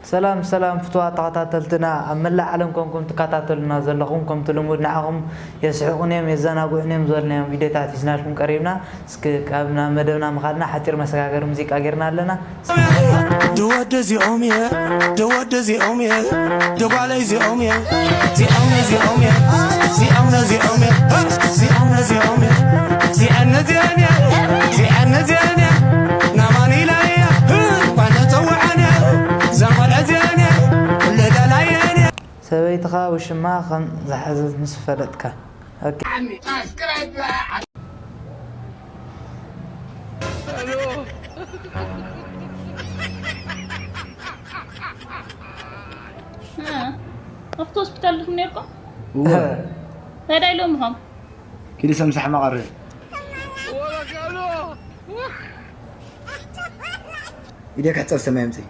ሰላም ሰላም ፍትዋ ተኸታተልትና ኣብ መላእ ዓለም ኮንኩም ትከታተሉና ዘለኹም፣ ከምቲ ልሙድ ንዓኹም የስሕቑን እዮም የዘናግዑን እዮም ዝበልናዮም ቪድዮታት ሒዝናልኩም ቀሪብና። እስኪ ካብ ናብ መደብና ምኻድና ሓፂር መሰጋገሪ ሙዚቃ ጌርና ኣለና። ደወደ እዚኦም እየ ደወደ እዚኦም እየ ደጓለ እዚኦም እየ እዚኦም እዚኦም እየ እዚኦም እዚኦም እየ እዚኦም እዚኦም እየ እዚኣን እዚኣን እየ እዚኣን እዚኣን እየ ናማን ኢላ እየ ኳነ ተውዓን እየ ዘንጓለ እዚኣን እየ ለዳላየን እየ ሰበይትኻ ውሽማ ከም ዝሓዘት ምስ ፈለጥካ። ኦኬ። ኣብቲ ሆስፒታል ድኹም ነርኩም? ታዲያ ኢሎም ኢኹም? ኪዲ ሰምሳሕ መቐሪ ኢደ ክሕፀብ ሰማይ ምፅእ